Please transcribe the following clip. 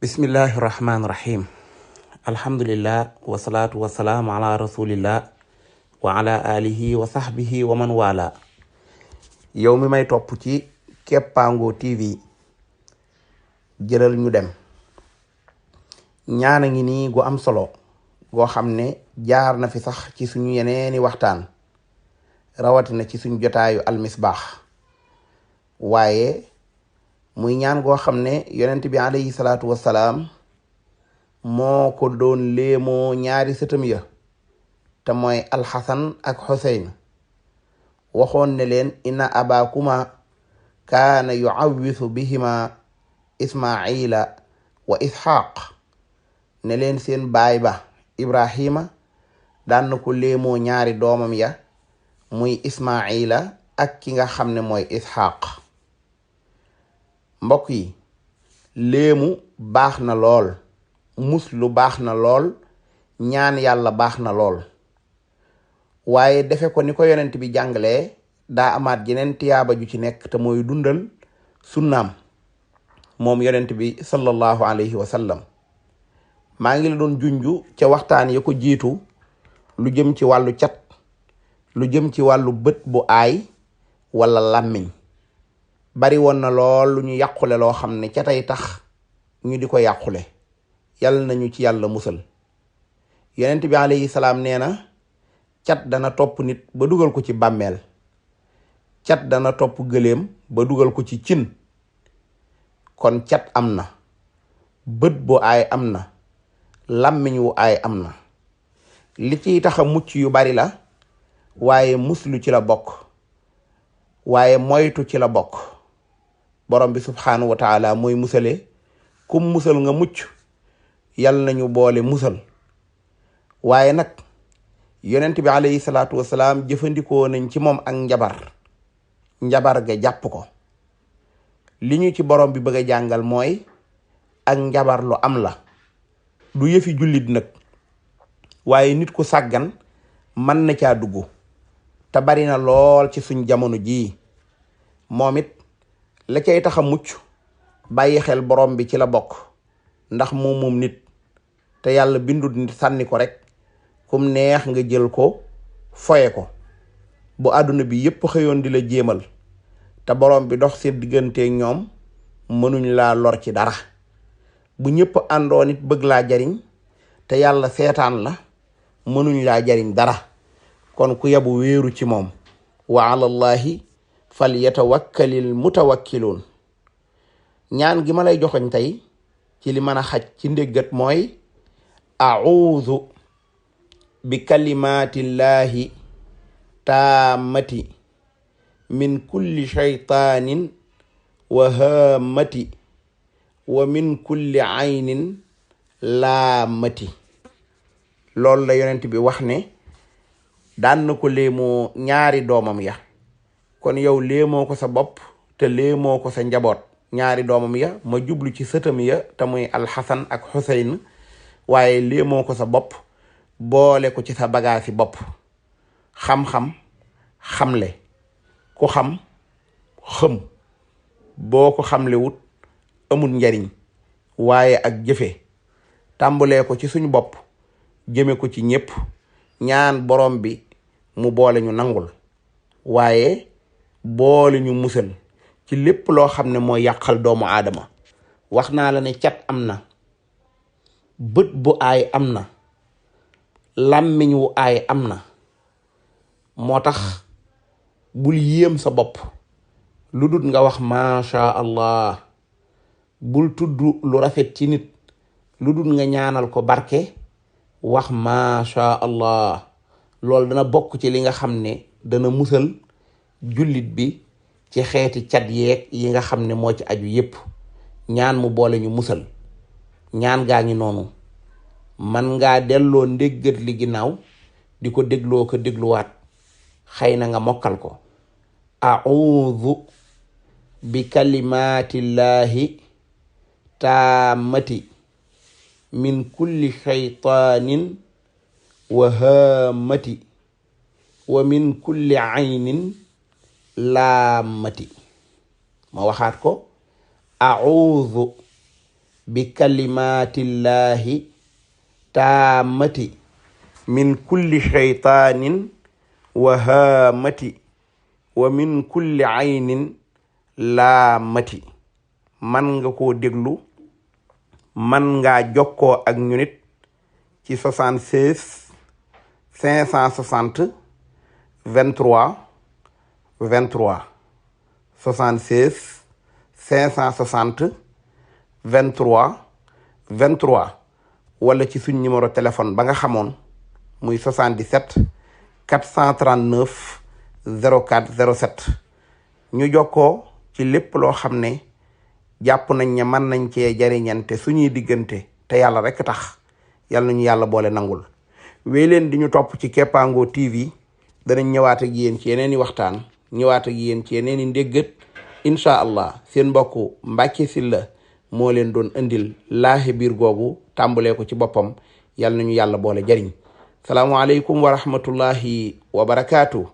bismillahi rahmaani rahim alhamdulillah wasalaatu wasalaamu ala rasulillah wa ala alihi wa sahbihi wa man wala. yow mi may topp ci Keppango TV jëlal ñu dem. ñaana ngi nii gu am solo goo xam ne jaar na fi sax ci suñu yeneeni waxtaan rawatina ci suñu jotaayu almisbaax, waaye muy ñaan goo xam ne yonent bi alayhi salaatu wassalaam moo ko doon léemoo ñaari sëtam ya te mooy alxasan ak xuseyn. waxoon ne leen inna abakuma kaana yuawwisu bihima ismaila wa isxaq, ne leen seen baay ba ibrahima daan na ko léemoo ñaari doomam ya muy ismaila ak ki nga xam ne mooy isxaq. mbokk yi, léemu baax na lool, muslu baax na lool, ñaan yàlla baax na lool, waaye defe ko ni ko yonent bi jàngalee daa amaat jeneen tiyaaba ju ci nekk te mooy dundal sunnaam moom yonent bi sallallahu alayhi wa sallam. maa ngi la doon junju ca waxtaan ya ko jiitu lu jëm ci wàllu cat, lu jëm ci wàllu bët bu aay wala làmmiñ. bari woon na lool lu ñu yàqule loo xam ne ca tey tax ñu di ko yàqule. yàlla nañu ci yàlla musal. yonent bi alayhi salaam nee na cat dana topp nit ba dugal ko ci bàmmeel, cat dana topp gëléem ba dugal ko ci cin. kon cat am na, bët bu aay am na, làmmiñ wu aay am na. li ciy tax a mucc yu bari la, waaye muslu ci la bokk, waaye moytu ci la bokk. borom bi subhaanahu wa taala mooy musale, kum musal nga mucc. yal nañu boole musal. waaye nag yonent bi alayhi salaatu wasalaam jëfandikoo nañ ci moom ak njabar ga jàpp ko. li ñu ci borom bi bëgg a jàngal mooy ak njabar lu am la, du yëfi jullit nag, waaye nit ku sàggan mën na caa dugg te bari na lool ci suñ jamono jii. moom it la cay tax a mucc bàyyi xel borom bi ci la bokk, ndax moom nit te yàlla bindut nit sànni ko rek kum neex nga jël ko foye ko. bu àdduna bi yépp xëyoon di la jéemal te borom bi dox seen digganteeg ñoom mënuñ laa lor ci dara. bu ñëpp àndoon it bëgg laa jariñ te yàlla seetaan la mënuñ laa jariñ dara. kon ku yabu wéeru ci moom. wa alallahi fal yatawakkalil mutawakkiluun. ñaan gi ma lay joxoñ tey ci li mën a xaj ci ndéggat mooy a'uuzu bi kalimaatillahi taamati min kulli shaytaanin wa haamati wa min kulli aynin laamati. loolu la yonent bi wax ne daan na ko léemoo ñaari doomam ya. kon yow léemoo ko sa bopp te léemoo ko sa njaboot. ñaari doomam ya ma jublu ci sëtam ya te muy alxasan ak xuseyn, waaye léemoo ko sa bopp boole ko ci sa bagaasi bopp. xam-xam xamle, ku xam xëm, boo ko xamlewut amul njariñ. waaye ak jëfe tàmbalee ko ci suñu bopp jëme ko ci ñépp, ñaan borom bi mu boole ñu nangul, waaye boole ñu musal ci lépp loo xam ne mooy yàqal doomu aadama. wax naa la ne cat am na, bët bu aay am na, làmmiñ wu aay am na. moo tax bul yéem sa bopp lu dul nga wax macha allah. bul tudd lu rafet ci nit lu dul nga ñaanal ko barke, wax macha allah. loolu dana bokk ci li nga xam ne dana musal jullit bi ci xeeti cat yeeg yi nga xam ne moo ci aju yépp. ñaan mu boole ñu musal. ñaan gaa ngi noonu. man ngaa delloo ndéggat li ginnaaw di ko dégloo ko dégluwaat, xëy na nga mokkal ko. a'uudu bi kalimaatillahi taamati min kulli shaytaanin wa haamati wa min kulli aynin laamati. ma waxaat ko. a'uudu bi kalimatillahi taamati min kulli shaytaanin wa haamati wa min kulli aynin laamati. man nga koo déglu man ngaa jokkoo ak ñu nit ci 76 560 23 23 76 560 23 23 wala ci suñ numéro téléphone ba nga xamoon muy 77 439 04 07 ñu jokkoo ci lépp loo xam ne jàpp nañ ne mën nañ cee jariñante suñuy diggante te yàlla rek tax. yàlla nañu yàlla boole nangul. wéy leen di ñu topp ci Keppango TV danañ ñëwaat ak yéen ci yeneen i waxtaan ñëwaat ak yéen ci yeneen i ndéggat incha allah. seen mbokku Mbacke Sylla moo leen doon indil laaxe biir googu tàmbalee ko ci boppam. yàlla nañu yàlla boole jariñ. salaamualeykum wa rahmatullahi wa barakaatu.